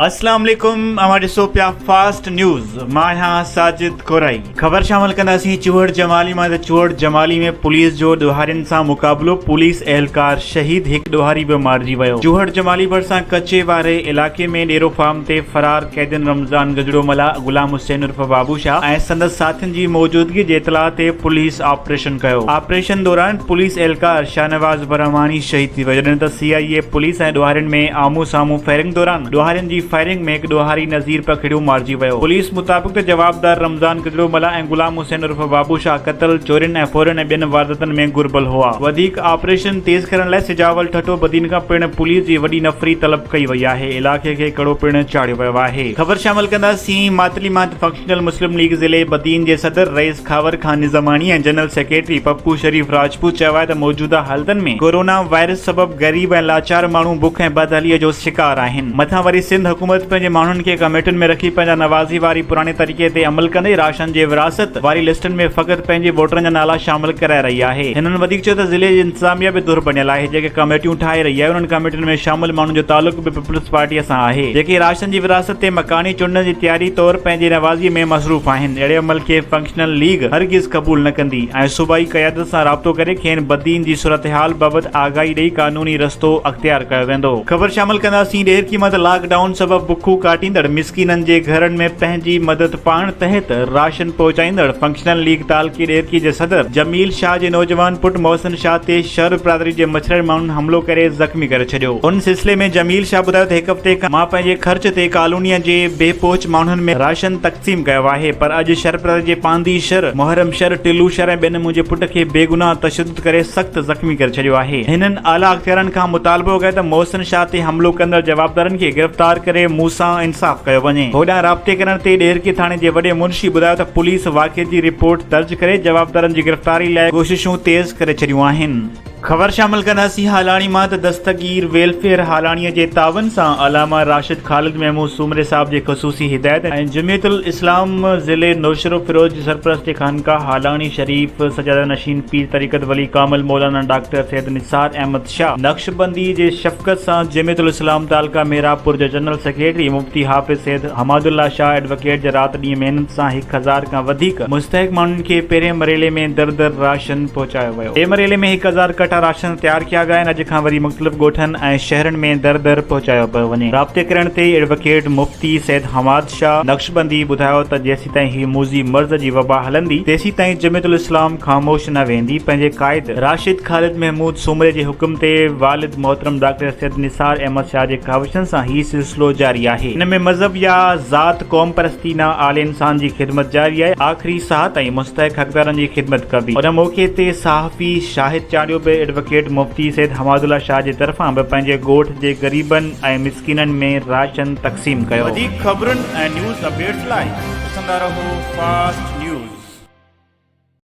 اسلام عليڪم اوهان ڏسو پيا فاسٽ نيوز مان آهيان ساجد ڪورائي خبر شامل ڪنداسين چوهڙ جمالي مان ته چوهڙ جمالي ۾ پوليس جو ڏوهارين سان مقابلو پوليس اهلڪار شهيد هڪ ڏوهاري به مارجي ويو چوهڙ جمالي ڀرسان ڪچي واري علائقي ۾ ڏيرو فارم تي فرار قيدين رمضان گجڙو ملاح غلام حسين عرف بابو شاهه ۽ سندس ساٿين جي موجودگي جي اطلاع تي پوليس آپريشن ڪيو آپريشن دوران پوليس اهلڪار شاهنواز برهماڻي شهيد ٿي ويو جڏهن ته سي آء اي پوليس ۽ ڏوهارين ۾ آمهون سامهون فائرنگ دوران ڏوهارين جي فائرنگ ۾ هڪ ڏوهاري نذير پکڙيو مارجي ويو. پوليس مطابق ته جوابدار رمضان گدڙو ملاح ۽ غلام حسين عرف بابو شاهه قتل، چورين ۽ ڦورين ۽ ٻين وارداتن ۾ گهربل هئا. وڌيڪ آپريشن تيز ڪرڻ لاء سجاول، ٺٽو، بدين کان پڻ پوليس جي وڏي نفري طلب ڪئي وئي آهي. علائقي کي ڪڙو پڻ چاڙهيو ويو آهي. خبر شامل ڪنداسين ماتلي مان ته فنڪشنل مسلم ليگ ضلعي بدين جي صدر رئيس خاور خان نظاماڻي ۽ جنرل سيڪريٽري پپو شريف راجپوت چيو آهي ته موجوده حالتن ۾ ڪورونا وائرس سبب غريب ۽ لاچار ماڻهو بک ۽ بدحالي جو شڪار آهن مٿان وري سنڌ حڪومت پنهنجي ماڻهن کي ڪميٽين ۾ رکي پنهنجا نوازي واري پراڻي طريقي تي عمل ڪندي راشن جي ورهاست واري لسٽن ۾ فقط پنهنجي ووٽرن جا نالا شامل ڪرائي رهي آهي هنن وڌيڪ چيو ته ضلعي جي انتظاميا به ڌر بڻيل آهي جيڪي ڪميٽيون ٺاهي رهي آهي انهن ڪميٽين ۾ شامل ماڻهن جو تعلق به پيپلز پارٽيء سان آهي جيڪي راشن جي ورهاست تي مڪاني چونڊن جي تياري طور پنهنجي نوازي ۾ مصروف آهن اهڙي عمل کي فنڪشنل ليگ هرگز قبول نه ڪندي ۽ صوبائي قيادت سان رابطو ڪري کين بدين جي صورتحال بابت آگاهي ڏئي قانوني رستو اختيار ڪيو ويندو. خبر شامل ڪنداسين ڏهرڪي مان ته لاڪ ڊائون سبب بکون ڪاٽيندڙ مسڪينن جي گهرن ۾ پنهنجي مدد پاڻ تحت راشن پهچائيندڙ فنڪشنل ليگ تعلقي ڏهرڪي جي صدر جميل شاهه جي نوجوان پٽ محسن شاهه تي شر برادري جي مڇريل ماڻهن حملو ڪري زخمي ڪري ڇڏيو. ان سلسلي ۾ جميل شاهه ٻڌايو ته هڪ هفتي کان مان پنهنجي خرچ تي ڪالونيء جي بي پهچ ماڻهن ۾ راشن تقسيم ڪيو آهي پر اڄ شر برادري جي پانڌي شر، محرم شر، ٽلو شر ۽ ٻين منهنجي پٽ کي بيگناهه تشدد ڪري سخت زخمي ڪري ڇڏيو آهي. هنن اعليٰ اختيارن کان مطالبو ڪيو ته محسن شاهه تي حملو ڪندڙ جوابدارن کي گرفتار ڪري مون سان انصاف ڪيو وڃي. هوڏانهن رابطي ڪرڻ تي ڏهرڪي ٿاڻي جي وڏي منشي ٻڌايو ته پوليس واقعي جي رپورٽ درج ڪري جوابدارن جي گرفتاري لاء ڪوششون تيز ڪري ڇڏيون آهن. خبر شامل ڪنداسين هالاڻي مان ته دستگير ويلفيئر هالاڻي جي تعاون سان علامه راشد خالد محمود سومري صاحب جي خصوصي هدايت ۽ جمعيت الاسلام ضلعي نوشهروفيروز جي سرپرستي خانقاهه هالاڻي شريف سجاده نشين پير طريقت ولي ڪامل مولانا ڊاڪٽر سيد نثار احمد شاهه نقشبندي جي شفقت سان جمعيت الاسلام تعلقه محرابپور جي جنرل سيڪريٽري مفتي حافظ سيد حماد الله شاهه ايڊووڪيٽ جي رات ڏينهن محنت سان 1000 کان وڌيڪ مستحق ماڻهن کي پهرين مرحلي ۾ در در راشن پهچايو ويو. ٻئي مرحلي ۾ 1000 ڪٽا راشن تيار ڪيا ويا آهن اڄ کان وري مختلف ڳوٺن ۽ شهرن ۾ در در پهچايو پيو وڃي. رابطي ڪرڻ تي ايڊووڪيٽ مفتي سيد حماد شاهه نقشبندي ٻڌايو ته جيسيتائين هي موذي مرض جي وبا هلندي تيسيتائين جمعيت الاسلام خاموش نه ويهندي پنهنجي قائد راشد خالد محمود سومري جي حڪم تي والد محترم ڊاڪٽر سيد نثار احمد شاهه جي ڪاوشن سان هي سلسلو جاري آهي ان ۾ مذهب يا ذات قوم پرستي نه اعلي انسان جي خدمت جاري آهي آخري ساهه تائين مستحق حقدارن جي خدمت ڪبي. ان موقعي تي صحافي شاهد چانڊيو به ايڊووڪيٽ مفتي سيد حماد الله شاهه جي طرفان به پنهنجي ڳوٺ جي غريبن ۽ مسڪينن ۾ راشن تقسيم ڪيو. وڌيڪ خبرن ۽ نيوز اپڊيٽس لاء ڏسندا رهو فاسٽ نيوز.